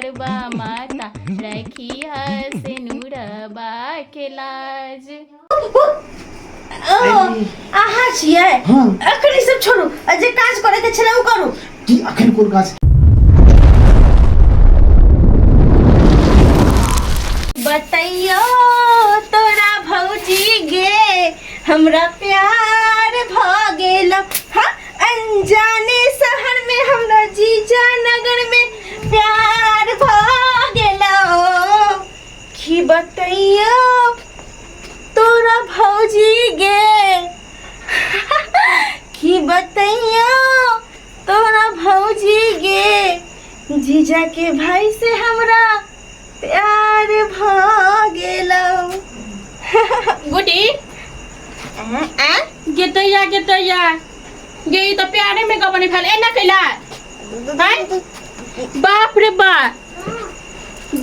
करबा माता रखी सिनुरबा के लाज। ओ अहाँ छियै? हाँ। अखन ई सब छोड़ू आ जे काज करे के छलै ओ करू। की अखन कोन काज? बतैयो तोरा भौजी गे हमरा प्यार भ गेल, हाँ अनजाने शहर में हमरा जीजा नगर में प्यार भ गेल। की बतैयो तोरा भौजी गे, की बतैयो तोरा भौजी गे जीजा के भाई से हमरा प्यार भ गेलो। गुडी आ गेतैया गेतैया गे, ई तऽ प्यारे में गबनी भेल एना कैला आँय? बाप रे बाप,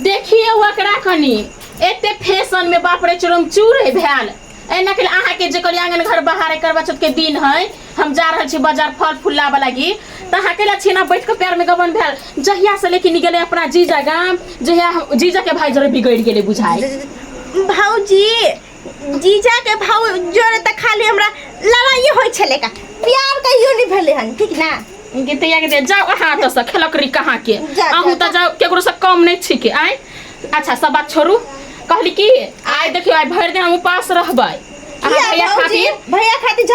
देखिए ओकरा कनी एते फैशन में बाप रे चुरम चूर है भेल एना के। अहाँ के जे कहलियै आंगन घर बाहर करवा चौथ के दिन है, हम जा रहल छी बाजार फल फूल लाबऽ लागी, तऽ अहाँ कैला छी ना बैठ के प्यार में गबन भेल? जहिया से लेकिन गेलै अपना जीजा गाम, जहिया जीजा के भाई जरे बिगड़ गेलै बुझाइ। भौजी, जीजा के भाव जोरे तऽ खाली हमरा लड़ाई होइ छलै का, प्यार कहियो नहीं भेलै हन, ठीक ना? गीतैया के जाओ अहाँ तऽ से खेलकरी कहाँ के जा, अहूँ जा, तऽ जाओ, केकरो से कम नहीं छी के आय। अच्छा सब बात छोड़ू, कहली कि आइ देखियो आइ भरि दिन हम उपास रहबै अहाँ किया भैया भौजी? खातिर। भैया खातिर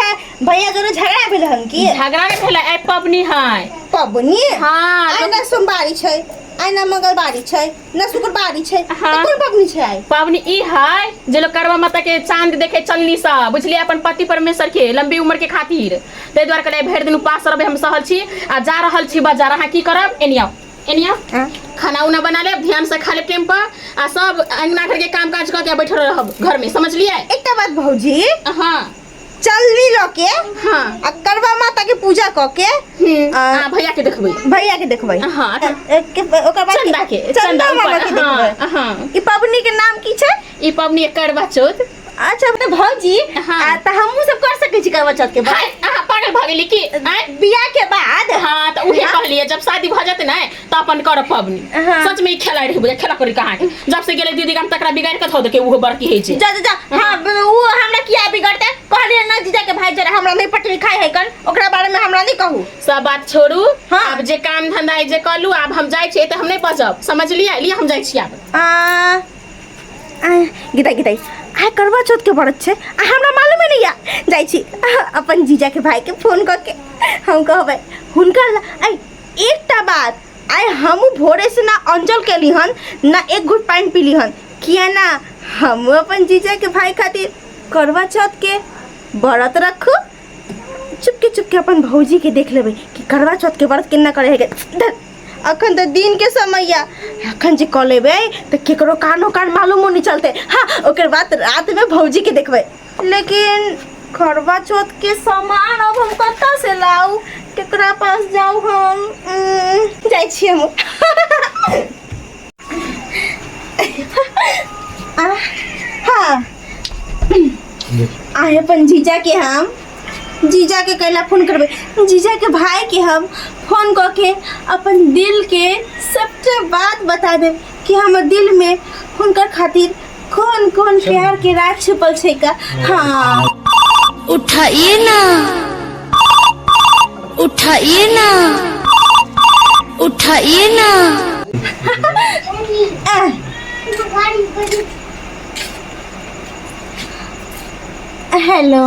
भैया जोरे झगड़ा भेल हन की? झगड़ा नहीं भेलै, आइ पबनी है। पबनी? हाँ। आइ ना सोमवारी छै, आइ ना मंगलवारी छै, ना शुक्रवारी छै, तऽ हाँ। कोन पबनी छै आइ? पबनी ई है जे लोग करवा माता के चांद देखे चलनी सा बुझलिए, अपन पति परमेश्वर के लंबी उम्र के खातिर, ताहि दुआरे कहलियै भरि दिन उपास रहबै। हम सहल छी आ जा रहल छी बाजार, अहाँ की करब? एनी आउ, एनी आउ। हाँ। खाना उना बना लेब, ध्यान से खा लेब टाइम पर, आ सब अंगना घर के काम काज कऽ के बैठल रहब घर में, समझलिए? एकटा बात भौजी। हाँ। चलनी लऽ के हाँ आ करवा माता के पूजा कऽ के आ भैया के देखबै। भैया के देखबै। हाँ। ओकर बाद चंदा के, चंदा चंदा मामा ऊपर, के देखबै। हाँ, हाँ। ई पबनी के नाम की छै? ई पबनी करवा चौथ। अच्छा तऽ भौजी, हाँ। आ तऽ हमहूँ सब कर सकै छी करवा चौथ के बाद? हाय, अहाँ पागल भऽ गेली की? आँय? बियाह के बाद? हाँ तऽ उहे हाँ। कहलियै जब शादी भऽ जेतै ने तऽ अपन करब पबनी। हाँ। सच में ई खेलाइ रहै बुझा खेला करी कहाँ के, जब से गेलै दीदी गाम तकरा बिगाड़ि कऽ धऽ देलकै, उहो बड़की होइ छै। जा जा जा, हाँ उ हमरा किया बिगड़तै? कहलियै ना जीजा के भाई जरा हमरा नहीं पटरी खाइ है कन, ओकरा बारे में हमरा नहीं कहू। सब बात छोड़ू। हाँ। आब जे काम धंधा है जे कहलू, आब हम जाइ छियै तऽ हम नहि बजब, समझलियै? लिअ हम जाइ छी आब। आ, आ, गीता गीता, आइ करवा चौथ के व्रत छै आ हमरा मालूमे नहीं या। जाइ छी अपन जीजा के भाई के फोन कऽ के हम कहबै हुनकर आइ एकटा बात, आइ हमहूँ भोरे से ना अंजल केली हन ना एक घूट पानि पीली हन, किया ना हमहूँ अपन जीजा के भाई खातिर करवा चौथ के व्रत रखू। चुपके चुपके अपन भौजी के देख लेबै कि करवा चौथ के व्रत केना करे है। अखन तऽ दिन के समय या, अखन जे कऽ लेबै तऽ केकरो कानो कान मालूमो नहीं चलते। हाँ ओकर बाद रात में भौजी के देखबै। लेकिन करवा चौथ के सामान अब हम कतऽ से लाउ, केकरा पास जाउ हम? जाइ छी हम। हाँ आइ अपन जीजा के, हम जीजा के कैला फोन करबै, जीजा के भाई के हम फोन कऽ के अपन दिल के सबटा बात बता देब कि हमर दिल में हुनकर खातिर कौन कौन प्यार के राज छुपल छै का। हाँ उठाइए ना, उठाइए ना, उठाइए ना। आह, हेलो।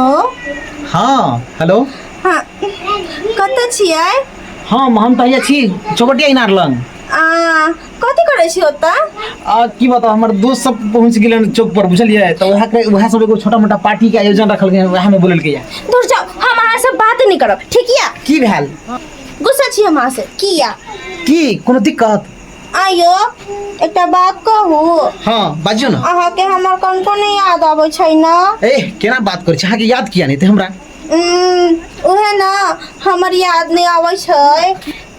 हाँ हेलो। हाँ कतऽ छियै? हम तऽ हैया छी चौबटिया इनार लग। आ कथी करै छी ओतऽ? आ की बताउ, हमर दोस्त सब पहुँच गेलन चौक पर, बुझलियै? तऽ वएह के वएह सब एगो छोटा मोटा पार्टी के आयोजन रखल गेल, वएह में बोललकै या। दूर जाओ, हम अहाँ से बात नहीं करब, ठीक या? की भेल? गुस्सा छी हम अहाँ से किया? की कोनो दिक्कत? आयो एकटा बात कहू? हाँ बाजियौ ने। अहाँके हमर कनको नहीं याद आबै छै ने? ए केना बात करै छी, अहाँके याद किया नहीं ते हमरा? उहे ना हमर याद नहीं आबै छै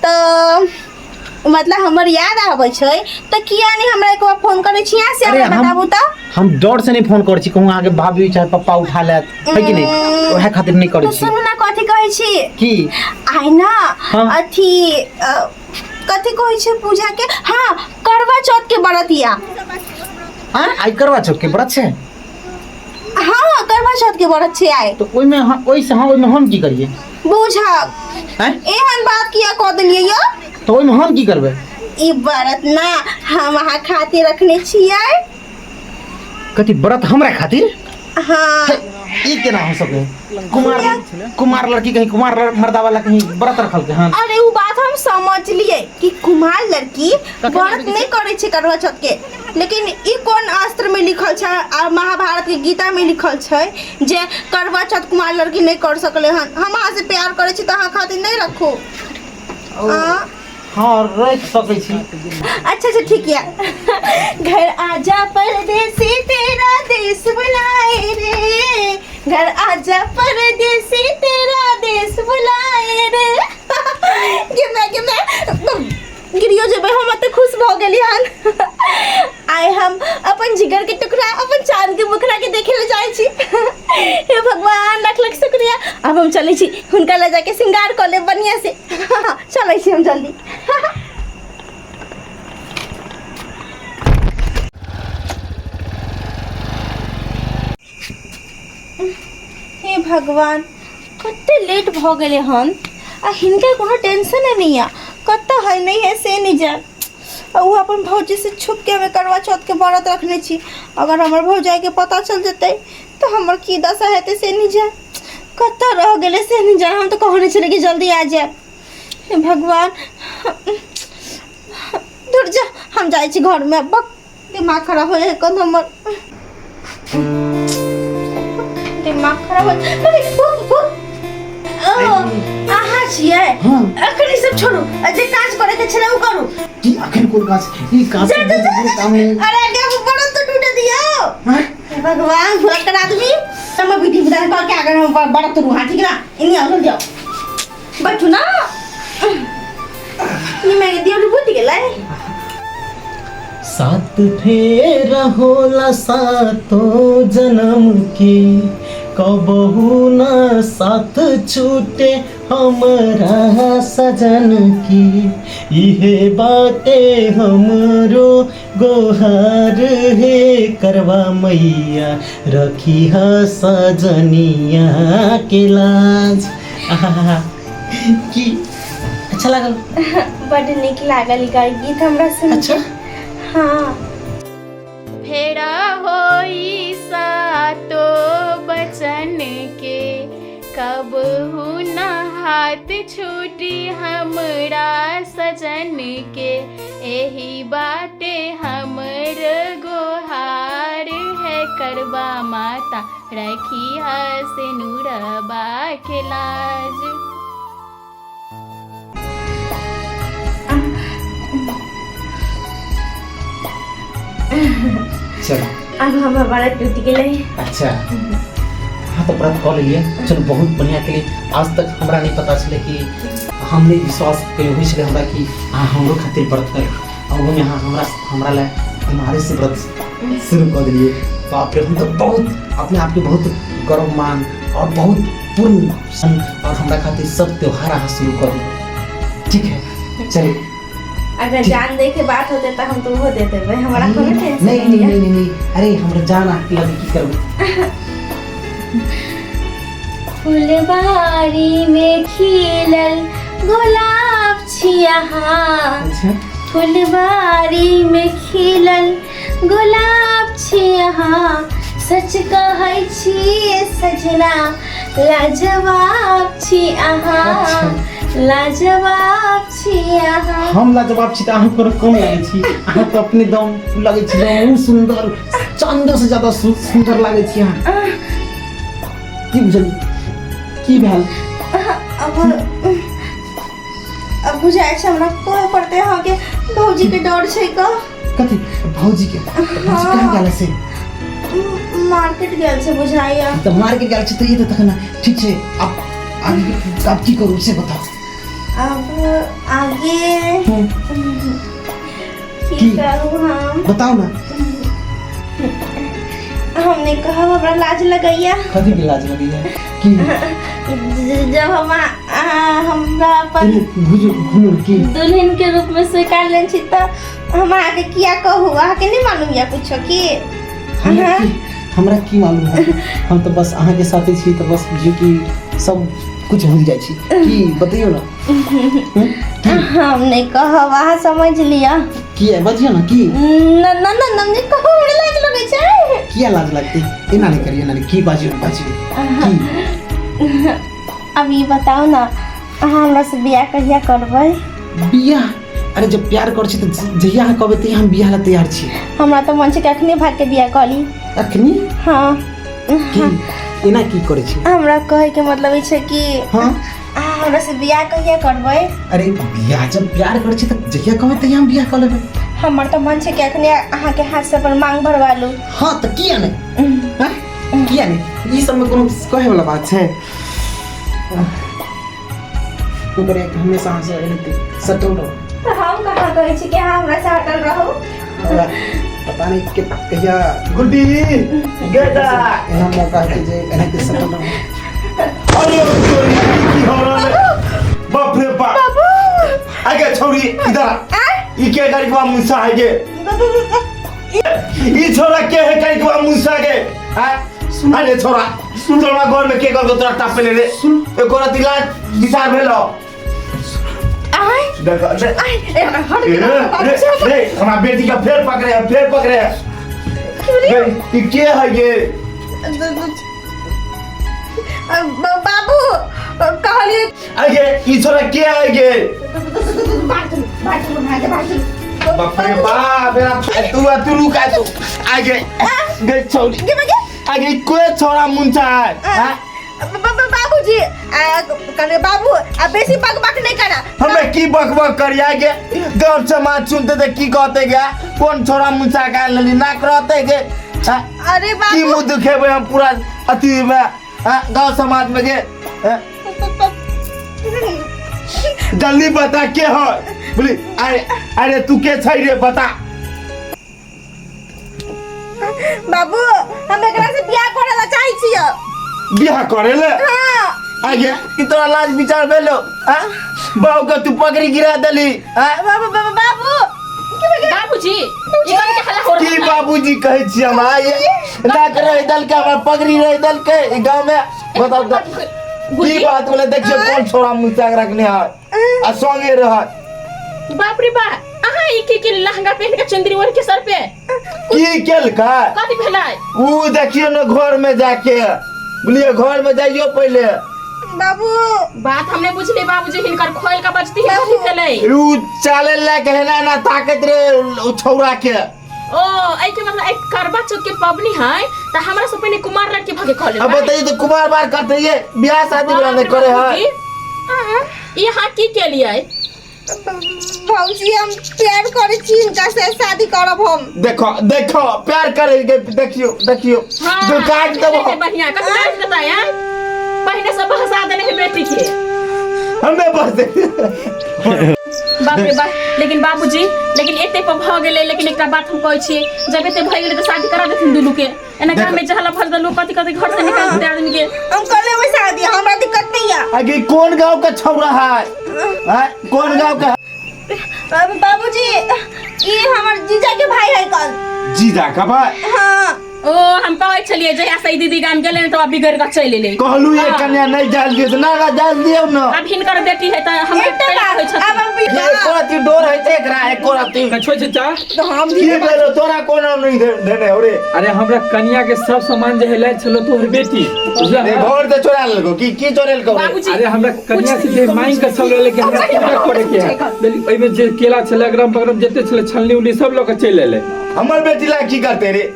तऽ मतलब हमर याद आबै छै तऽ किया नहीं हमरा एक बार फोन करै छी अहाँ से? अरे हमरा बताबू तऽ। हम डर से नहीं फोन करै छी, कहूँ अहाँके भाभी चाहे पप्पा उठा लेत है कि नहीं, वएह खातिर नहीं करै तऽ छी। सुनू ना कथी कहै छी। की? आइ ना हाँ। अथी कथी कहै छै पूजा के हाँ करवा चौथ के व्रत या आँय आइ करवा चौथ के व्रत छै हाँ करवा चौथ के व्रत छै आइ तऽ ओहिमे हम ओहिसँ हम ओहिमे हम की करियै बुझब आँय एहन बात किया कऽ देलियै यौ तऽ ओहिमे हम की करबै ई व्रत ना हम अहाँ खातिर रखने छियै कथी व्रत हमरा खातिर हाँ हे, ई केना हो सके कुमार कुमार लड़की कहीं कुमार मर्दा वाला कहीं व्रत रखल के हन अरे उ बात हम समझ लिए कि कुमार लड़की व्रत नहीं करे छै करवा चौथ के लेकिन ई कोन शास्त्र में लिखल छै आ महाभारत के गीता में लिखल छै जे करवा चौथ कुमार लड़की नहीं कर सकले हन हम अहाँ से प्यार करे छी तऽ अहाँ खातिर नहीं रखू आ, हाँ रख सकै छी अच्छा अच्छा ठीक है घर आजा परदेसी तेरा देश बुलाए रे घर आजा परदेसी तेरा देश बुलाए रे गे मैं गे मैं गिरियो जेबै हम एते खुश भऽ गेली हन आइ हम अपन जिगर के टुकड़ा अपन चांद के मुखड़ा के देखे ले जाइ छी हे भगवान लाख लाख शुक्रिया आब हम चलै छी हुनका लऽ जाके श्रृंगार कऽ लेब बढ़िया से चलै छी हम जल्दी हे भगवान कते लेट भऽ गेलै हन आ हिनका कोनो टेंशने नहि यऽ कतऽ है नहि है से नहि जान आ ओ अपन भौजी से छुप के हमे करवा चौथ के व्रत रखने छी अगर हमर भौजाई के पता चल जेतै तऽ हमर की दशा हेतै से नहि जान कतऽ रह गेलै से नहि जान हम तऽ कहने छलियै कि जल्दी आ जायब हे भगवान दूर जा हम जाइ छी घरमे बक दिमाग खराब हो जाए कौन हमर दिमाग खराब हो अरे, उ, उ, ओ, अहाँ छियै हाँ। अखन ई सब छोड़ू आ जे काज करे के छलै उ करू की अखन कोन काज ई काज जा, जा, जा, जा। काम है अरे आगे बड़न तो टूटे दियो हाँ? हे भगवान भुलक्कड़ आदमी सब विधि विधान करके आगे हम बड़ा तरू हाँ ठीक ना इन्हीं आओ जल्दी आओ बैठू ना ये मैं दियो बुद्धि गेलै सात फेर होला सातो जन्म के कबहू न साथ छूटे हमरा सजन की इहे बाटे हमरो गोहार हे करवा मैया रखी सजनिया के लाज आहा, की अच्छा लागल बड नीक लागल ई गीत हमरा सुन अच्छा हाँ फेरा होई सातो बचन के कब न हाथ छूटी हमरा सजन के एही बाटे हमर गोहार है करबा माता रखी सिनुरबा के लाज। चलो अब हमर व्रत टूटि गेलै अच्छा हाँ तो व्रत कऽ लेलियै चलू बहुत बढ़िया के लिए आज तक हमरा नहीं पता छलै कि हम नहीं विश्वास कहियो होइ छलै हमरा कि अहाँ हमरो खातिर व्रत करी आ ओहोमे अहाँ हमरा हमरा लए कुमारे से व्रत शुरू कऽ देलियै बाप रे हम तऽ बहुत अपने आपके बहुत गर्वमान और बहुत पूर्ण सन और हमरा खातिर सब त्योहार अहाँ शुरू कऽ दियौ ठीक है चलिए अगर जान दे के बात होते तो हम तो वो दे देबै हमरा कोनो टेंशन नहीं नहीं नहीं नहीं नहीं अरे हमरा जान अहाँके लगे की करबै फुलबारी में खिलल गुलाब छी अहाँ अच्छा फुलबारी में खिलल गुलाब छी अहाँ सच कहै छी सजना लाजवाब छी अहाँ अच्छा। लाजवाब छी अहाँ हम लाजवाब छी तऽ अहाँ कोनो कम लागै छी अहाँ तऽ अपने दम लागै छी बहुत सुन्दर चांदो से ज्यादा सुन्दर लागै छी अहाँ की बुझल की भेल अब अब बुझाइ छै हमरा कहै पड़तै अहाँके भौजी के डर छै का कथी भौजी के भौजी कहाँ गेल से मार्केट गेल छै बुझाइया तऽ मार्केट गेल छै तऽ ई तऽ तखन ठीक छै आब आगे आब की करू से बताउ अब आगे की की? करू हम बताउ ना हम नहीं कहब, हमरा लाज लगैया। कथी के लाज लगैया? की जब हम हमरा अपन घुजू घुमू की दुल्हन के रूप में स्वीकार लेने छी तऽ हम अहाँके किया कहू? अहाँके नहीं मालूम या कुछो की? हमरा की, हमरा की मालूम है? हम तऽ बस अहाँके साथे छी तऽ बस बुझियौ कि सब कुछ भूल जाइ छी। की बतैयौ ना? हम नहीं कहब, अहाँ समझ लिअ। किया बजियौ ना की? न न न न नहीं कहब, हमरा लाज लगै छै। किया लाज लगतै? एना नहीं करियौ, एना नहीं। की बाजियौ बाजियौ की? अब ई बताउ ना, अहाँ हमरा से बियाह कहिया करबै? बियाह? अरे जब प्यार करै छी तऽ जहिया अहाँ कहबै तहिया हम बियाह ला तैयार छी। हमरा तऽ मन छै कि अखने भाग के बियाह कऽ ली। अखनी? हाँ। की एना की करै छी? हमरा कहै के मतलब ई छै कि हाँ अहाँ हमरा से बियाह कहिया करबै? अरे बियाह जब प्यार करै छी तऽ जहिया कहबै तहिया हम बियाह कऽ लेबै। हमर तऽ मन छै कि अखने अहाँके हाथ से अपन मांग भरवा लू। हाँ तऽ किया नहि? हाँ? किया नहि? ई सबमे कोनो कहै वाला बात छै? की करियै कि हमेशा अहाँ से एनाहिते सटल रहू। तऽ हम कहाँ कहै छी कि अहाँ हमरा से हटल रहू? हमरा पता नहीं के कहिया गुड्डी गेदा एहन मौका हेतै जे एनाहिते सटल रहू। अरे तोरी की हो रहल है? बाप रे बाप, आगे छौरी इधर आ। ई के गाड़ी मुसा है गे? ई छोरा के है गाड़ी मुसा के? हाँ अरे छोरा तोरा घर में के कर तोरा टाप पे ले रे सुन एको राति लाज विचार भेलो। आय देख रे आय ए हमरा हट रे के रे हमरा बेटी का फेर पकड़े है, फेर पकड़े है। रे, ई के है ये? बाबू कहलिए आगे ई छोरा के है ये? बाहर चलू, बाहर चलू, बाहर चलू, बाहर चलू। बाप रे बाप, मेरा तू आ तू रुक आ तू आगे गई छौरी के बगे आगे कोई छोरा मुंचा है? हाँ? बाबूजी कहलिए बाबू आ बेसी बक बक नहीं करा। हमें की बक बक करी आगे? गांव समाज सुनते ते की कहते गया कौन छोरा मुंचा का लली नाक रहते गे? हाँ? अरे की बाबू मुंह दुखेबे हम पूरा अथी में? हाँ? गांव समाज में गे? हाँ? जल्दी बता के हो बोली। अरे अरे तू के छै रे बता। बाबू हम एकरा से बियाह करे ला चाहै छियै। बियाह करे ले? हाँ। आगे कि तोरा लाज विचार भेलो? हाँ बाबू के तू पकड़ी गिरा देली? हाँ बाबू बाबू बाबू बाबूजी ई कथी के हल्ला हो की रहल है? बाबूजी कहै छी हम आये नाक रहि देलकै हमर पगड़ी रहि देलकै ई गाँव में। बताउ तऽ की गुड्डी बात बोले? देखियौ कोन छोरा मुँह रखने है आ संगे रह। बाप रे बाप, अहाँ ई की की लहंगा पहन के चुंदरी ओढ़ के सर पे की केलकै? कथी भेलै? ऊ देखियौ ने घर में जाके बोलिए, घर में जाइयो पहले। बाबू बात हमने बुझली बाबूजी, हिनकर खोल के बजती है कथी भेलै? ऊ चाले लए के हेना ना ताकत रे ऊ छौरा के। ओ एहि के मतलब एक करवा चौथ के पबनी है त हमरा से पहिने कुमार लड़की भगे कहले। अब बताइए तो कुमार बार करते ये बियाह शादी वाला नहीं करे है। ई अहाँ की केलियै? भौजी हम प्यार करे छी हिनका से, शादी करब हम। देखो देखो प्यार करे के देखियो देखियो हाँ, जो काट देबो। बढ़िया कथी काट देता है? पहिने से बहसा देने है बेटी के। हमें बस बाप रे बाप, लेकिन बाबूजी लेकिन एते पर भ गेलै। लेकिन एकटा बात हम कहै छी, जब एते भ गेलै तऽ शादी करा देथिन दुनू के। एना गाम में जहला भर लोग कथी कथी घर से निकाल देते आदमी के। हम कर लेबै शादी, हमरा दिक्कत नहीं है। आगे कौन गांव का छौरा है? हैं? कौन गांव का? बाबूजी ई हमर जीजा के भाई है कल। जीजा का भाई? हाँ। ओ हम कहै छलियै जहिया से ई दीदी गाम गेलै ने तऽ बिगड़ के चलि एलै। कहलू ये हाँ। कन्या नहीं जाल दियो ना ना जाल दियो ना। अब हिनकर बेटी है तऽ हमरा एकटा कैला बात, कहै छथिन? अब हम ये एको रत्ती डोर है ते एकरा एको रत्ती। कछो चाचा तो हम की भेलो तोरा कोनो नहीं देने हो रे? अरे हमरा कन्या के सब सामान जे है छलो तोहर बेटी बुझला? रे घर से चोरा लेलको की की चोरेलको रे? बाबूजी अरे हमरा कन्या से जे मांग के सब लेले के हमरा पूजा करे के है। ओहिमे जे केला छले अगरम बगरम जते छले छलनी उली सब लऽ के चलि एलै। हमर बेटी ला की करते रे?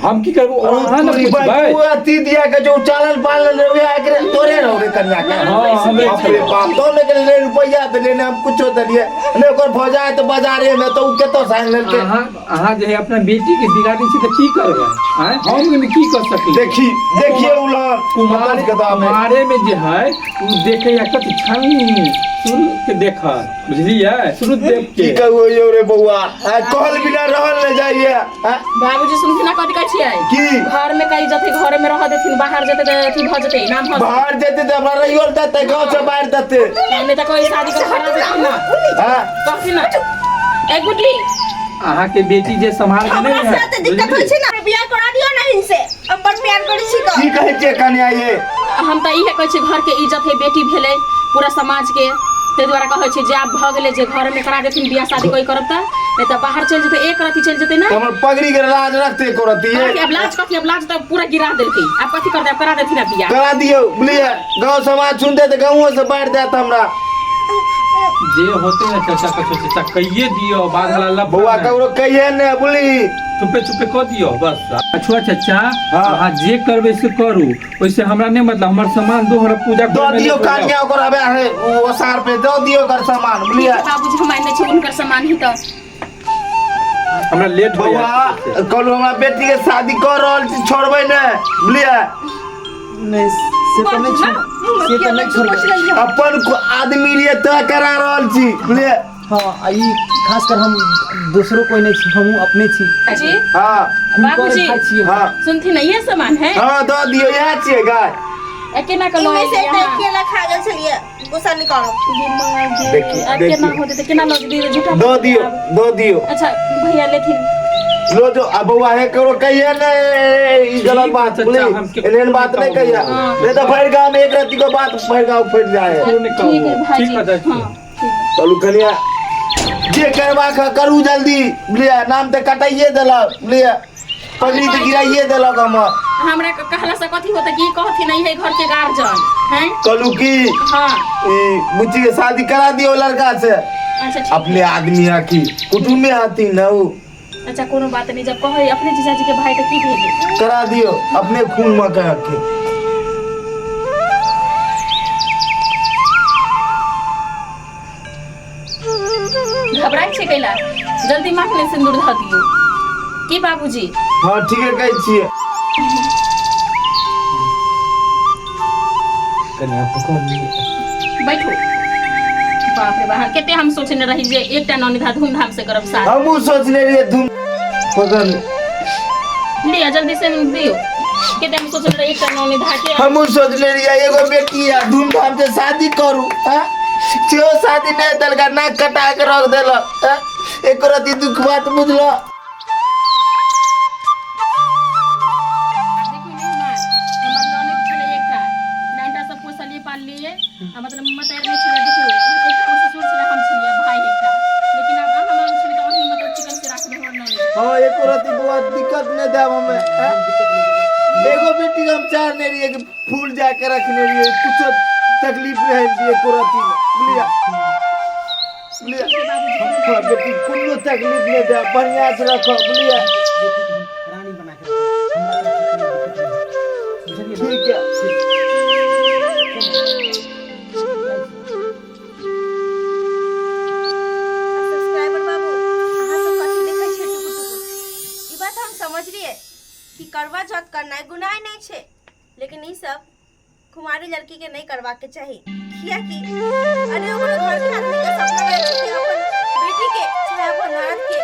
हम की करबो? और अहाँ ने तोरी पूछबै। बाई तू अथी दिया के जो चालल पालल रे वह एकरे तोरे रहो रे कन्या के। हाँ, हमरे बाप रे बाप, तो लेके ले रुपया देले ने हम कुछो देलिए ने ओकर भौजा है तो बाजारे में तो उ केतो साइन लेलके। अहाँ अहाँ जे है अपना बेटी के बिगाड़ी छी तऽ की करबै? आँय हम की कर सकली? देखी देखिए उलहन कुमार के दाम है। कुमारे में जे है उ देखे या कथी छलनी शुरू के देखा बुझलियै शुरू देव की के कहू यौ रे बौआ आ कहल बिना रहल नहि जाइए आ बाबूजी सुनथिन ना कथी कहै छियै की घर में कहीं जते घरे में रह देथिन बाहर जेते तऽ अथी भऽ जेतै नाम भऽ जेतै। बाहर जेते तऽ हमरा रहियो देते गाँव से बाहर देते नहि तऽ कोई शादी के घर देथिन ना हाँ कहथिन ना ए गुडली अहाँके बेटी जे सम्हाल के हमरा नहि से है तऽ दिक्कत होइ छै ना बियाह करा दियौ ना इनसे हम बड़ प्यार करै छी की तऽ कहै छियै कन्या ये हम तऽ इहे कहै छियै घर के इज्जत है बेटी भेलै पूरा समाज के ताहि दुआरे कहै छियै जे आब भऽ गेलै जे घर में करा देथिन बियाह शादी कोई करब तऽ नहि तऽ बाहर चलि जेतै एक रति चलि जेतै ना हमर पगड़ी के लाज रखते करती ये कथी आब लाज कथी आब लाज तऽ पूरा गिरा देलकै आब कथी करतै आब करा देथिन आब बियाह करा दियौ बुझलियै गाँव समाज सुनते तऽ गाँवो से बाढ़ि देत हमरा जे होते ना चाचा कछो चाचा कहिए दियो बाद वाला लफड़ा बौआ नहि। ककरो कहिए ने बुझली चुपे चुपे कऽ दियो बस अछुआ चाचा हाँ। अहाँ जे करबै से करू ओहिसे हमरा नहि मतलब हमर सामान दो हमरा पूजा दऽ करैमे दियौ नहि पड़त। कन्या ओकर हवे है ओसार पे दऽ दियौ ओकर सामान बुझलियै बाबूजी हम आनने छी हुनकर सामान ही तऽ हमरा लेट हो बौआ कहलू हमरा बेटी के शादी कऽ रहल छी छोड़बै ने बुझलियै नहि से तऽ नहि छोड़ से तऽ नहि छोड़बै अपन आदमी लिए तय करा रहल छी बुझलियै हाँ आ ई खासकर हम दोसरो कोई नहीं छी हमहूँ अपने छी जी हाँ हुनकर बाबूजी। भाई छी हाँ सुनथिन ना ये सामान है हाँ दऽ दियौ इएह छियै गाय ए केना के इमे लऽ से एलियै तऽ अहाँ? केला खा गेल छलियै गुस्सा नहि करब देखी आ केना देखी होतै तऽ केना लऽ जेतै झूठा दऽ दियौ दऽ दियौ अच्छा भैया लेथिन लो जो अब बौआ हे ककरो कहिए ने ई गलत ठीक बात है, बुझली चाचा, हम केकरो एहन बात नहीं नहीं कहिए कहबो। नहीं तो भरि गाँव में एक रत्ती को बात भरि गाँव फटि जाए है केकरो नहि ठीक है कहू भाईजी ठीक है चाची हाँ ठीक है। चलू कनिया जे करबाक है करू जल्दी बुझलियै नाम तऽ कटाइए देलक बुझलियै पगड़ी तऽ गिराइए देलक हमर हमरा कहला से कथी होतै कि कहथिन नहीं है घर के गार्जियन हैं कहलू की हाँ ई बुच्ची के शादी करा दियौ लड़का से अच्छा ठीक अपने आदमी है की कुटुम्बे में आती न वो अच्छा कोनो बात नहीं जब कहे अपने जीजाजी के भाई तो की भेलै करा दियो अपने खून में कह के घबराइ छै कैला जल्दी माथ में सिंदूर धऽ दियौ की बाबूजी हाँ ठीक है कहै छियै कनिया पकड़ लिअ बैठू बाप रे बाप कते हम सोचने रही जे एकटा नौनिधा धूमधाम से करब साथ हमहूँ सोचने रहियै धूम पकड़ लिअ जल्दी से दियौ कते हम सोचने रही एकटा नौनिधा के हमहूँ सोचने रहियै एगो बेटी है धूमधाम से शादी करू हाँ? सेहो शादी नहीं देलक नाक कटा के रख देलक हाँ? एको रति दुख बात बुझलो आब देखियौ नहि माय हमर ननद छलै एकटा नाइटा सब पोसलियै पाललियै आ मतलब मतारि नहि छलै देखियौ एकटा हमर ससुर छलै हम छलियै भाय एकटा लेकिन आब अहाँ मांग छलै तऽ अहीं मतलब चिकन से राखबै हमर ननद हाँ एको रति बौआ दिक्कत नहीं देब हमें हाँ? एगो बेटी के हम चाह नहीं रहियै कि फूल जाके रखने रहियै कुछ तकलीफ नहीं दिए एको रति में बुझलियै बुझलियै हाँ, बेटी कोनो तकलीफ नहीं दे बढ़िया से रखो बुझलियै बेटीके हम रानी बना के रखब हमरा तरफ से कोनो दिक्कत नहि बुझलियै ने? ठीक है सब्सक्राइबर बाबू अहाँ सब कथी देखै छियै टुकुर टुकुर ई बात हम समझलियै कि करवा चौथ करनाइ गुनाह नहि छै लेकिन ई सब कुमारी लड़की के नहीं करवा के चाही कियाकि अरे ओकरो घर के आदमी के सपना रहै छै कि अपन बेटी के चाहे अपन ननद के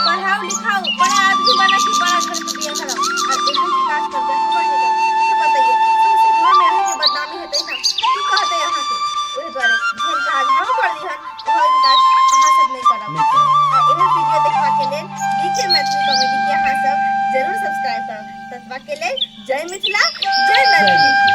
पढ़ाओ लिखाओ बड़ा आदमी बना के बड़ा घर में बियाह कराओ और एहन जे काज करबै हमर जगह तो बताइए सबसे घर में अहाँके बदनामी हेतै ना की कहतै अहाँके ओहि दुआरे जेहन काज हम करली हन ओहन काज अहाँ सब नहि करब आ एहन वीडियो देखबाके लेल डीके मैथिली कॉमेडी के अहाँ सब जरूर सब्सक्राइब करब ततबा के लेल जय मिथिला जय मैथिली।